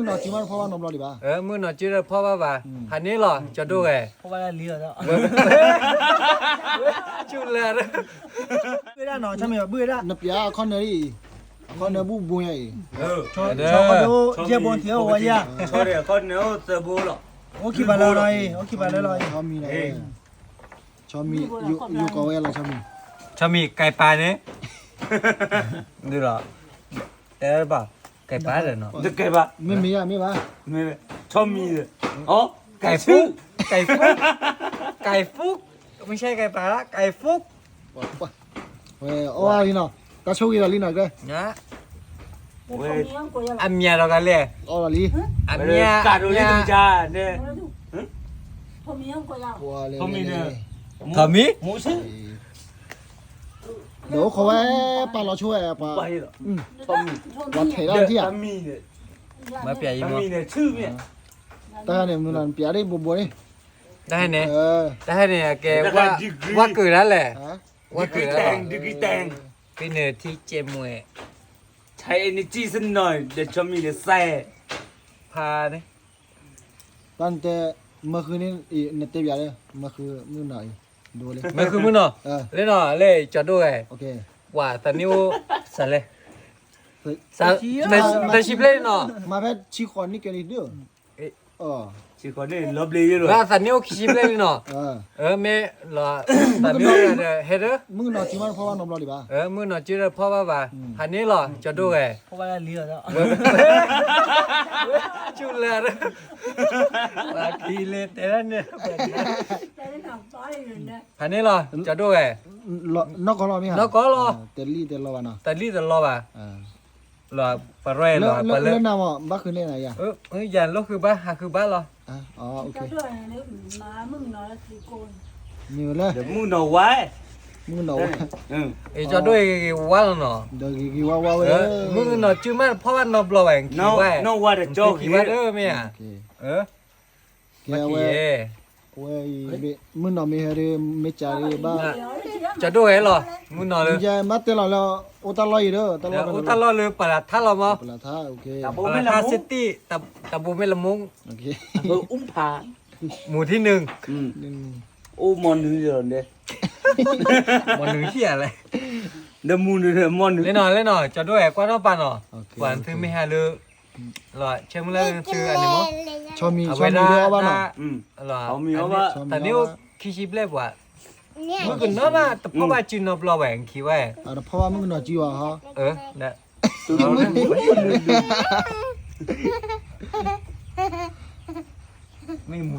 မုၣ်ကနီၤစုမးတဖီၣ်ဘၣ်နီတဘျီဒံးဘၣ်. မုၣ်ကနီၤစုတဖီၣ်ဘၣ်ဘၣ်. ဖးန့ၢ်လီၤ ကၠီဒိၣ်ဂဲၤ. ဖီၣ်ဘၣ်လံလီၤ. ဆူလဲၣ်. ဘုဒၣ်နီၤ ဆီမံၤဘုဒၣ်. နပျးအခီၣ်နၢၤအံၤ, အခီၣ်နၢၤဘူၣ်ဘိညါအံၤ. ဆီဒိၣ်ယဲၢ်ဘိထံအိၣ်ဝဲယၤ. ဆီဒိၣ်အခီၣ်နၢၤအိၣ်သၢဘိလီၤ. အိၣ်ခံဘးလၢလီၤအံၤ, အိၣ်ခံဘးလၢလီၤအံၤ. ဆီမံၤ, ဆီမံၤ, ယိၤကီးဝဲလီၤ ဆီမံၤ. ဆီမံၤ ကဲပၤန့ၣ် ဒုးလီၤ. တဲဘၣ် ကဲပၤဒီးနီၤ. တကဲဘၣ်. မ့မ့ၢ်ယၤမ့ၢ်ဘၣ်. ဆီမံၤ, ကဲဖူး, ကဲဖူး, ကဲဖူး, မ့ၢ်ကဲပၤလၢ ကဲဖူး. ဝဲအီၣ်ဝဲလံနီၤ, တၢ်ဆိၣ်ဂ့ၤဒီးလံနီၤကဲ. အမံၤဒီးကလဲၣ်, အီၣ်လီၤလံ. အမံၤ, ထီးမံၤ, ဒီးအိၣ်ခိးဝဲ ပာ်လီၤဆိဝဲ, ပှၤထဲးတၢ်ထံၣ်ဧါ. မၤပျးယံၤမး, တၢ်န့ၣ် မုၢ်လီၤပျးဒ်ဘိဘိန့ၣ်, တၢ်ဟဲန့ၣ်, တၢ်ဟဲန့ၣ် အကဲ, ဝါကၢၤဒၣ်လဲာ်, ဝါကၢၤဒၣ်လဲာ်, ဖဲန့ၣ်ထံကဲမွဲ, ဖါန့ၣ်, တၢ်နတဲ, မၤဃုန့ၣ်, နတဲပျးလၢ, မၤဃုမုၣ်နီၤအံၤ, မၤဃုမုၣ်နီၤ, လၢနီၤ လၢကၠီဒိၣ်ဂဲၤ, ပှၤသးနံၣ်အိၣ်စးလဲၣ်, တဆံဘျဲၣ်နီၤ, မၤဖဲဆံဃိးနံၣ်ကဲလံဒၢ, သးနံၣ်အိၣ်ခံဆံဘျဲၣ်လံနီၤ, မ့ၢ်လီၤ, သးနံၣ်အိၣ်ဒီးဟဲဒၢ, မုၣ်ကနီၤစုမးတဖီၣ်ဘၣ်နီတဘျီဒံးဘၣ်, မုၣ်ကနီၤစုတဖီၣ်ဘၣ်ဘၣ်, ဖးန့ၢ်လီၤ ကၠီဒိၣ်ဂဲၤ, ဆူလဲၣ်, ပှၤခံလၢတဲဒၣ်န့ၣ်, ဖးန့ၢ်လီၤ ကၠီဒိၣ်ဂဲၤ, နီၢ်ကီၢ်လီၤမ့ၢ်ဧါ, နီၢ်ကီၢ်လီၤ, တလံၣ်တလီဘၣ်နီၤ, တလံၣ်တလီဘၣ်, လီၤပရဲၣ်လီၤပလၢ, ယၤလိၣ်ဃုဘၣ်ဟးဃုဘၣ်လီၤ, မုၣ်ကနီၤဝါ, မုၣ်ကနီၤဝါ, ကၠီဒိၣ်ဂ့ၤဂ့ၤဝါလီၤနီၤ, ဒီးဂ့ၤဂ့ၤဝါဝါဝဲ, မုၣ်ကနီၤစုမးတဖီၣ်ဘၣ်နီတဘျီဘၣ်, နက့ၤဝဲဒၢ်မ့ၢ်ဧါ, ကဲဝဲ, ဝဲအံၤ, မုၣ်နီၤမ့ၢ်ဟဲဒၣ် မ့ၢ်ကၢ်ဒၣ်ဘၣ်, ကၠီဒိၣ်ဂဲၤလီၤ, မုၣ်နီၤလၢ, ဘၣ်တဲလီၤလၢ, အိၣ်တၢ်လီၢ်အံၤဒီး, အိၣ်တၢ်လီၢ်လၢပလးထါလီၤမး, ပလးထါစတံၣ်, တၢ်ဘိမ့ၢ်လမူ, မူထံနုၤ, အိၣ်မနုၤ, မနုၤဟံၣ်လဲၣ်, လၢမနုၤ, လၢနီၤ, ကၠီဒိၣ်ဂဲၤကွၢ်ထီၣ်ပာ်နီၤ, ပှၤသုမ့ၢ်ဟဲလၢ လီၤ ဆဲမုၢ်လၢသုအန့ၣ်မး, အဝဲဒၣ်, တၢ်န့ၣ်အိၣ်ခံဆံဘျဲၣ်ပှၤ, မုၣ်ကနီၤဘၣ်တဖီၣ်ဘၣ်စုနီတဘျီဘၣ် ခံဝဲ, တဖီၣ်ဘၣ်မုၣ်ကနီၤစုအီၤဟီ, မ့ၢ်မူ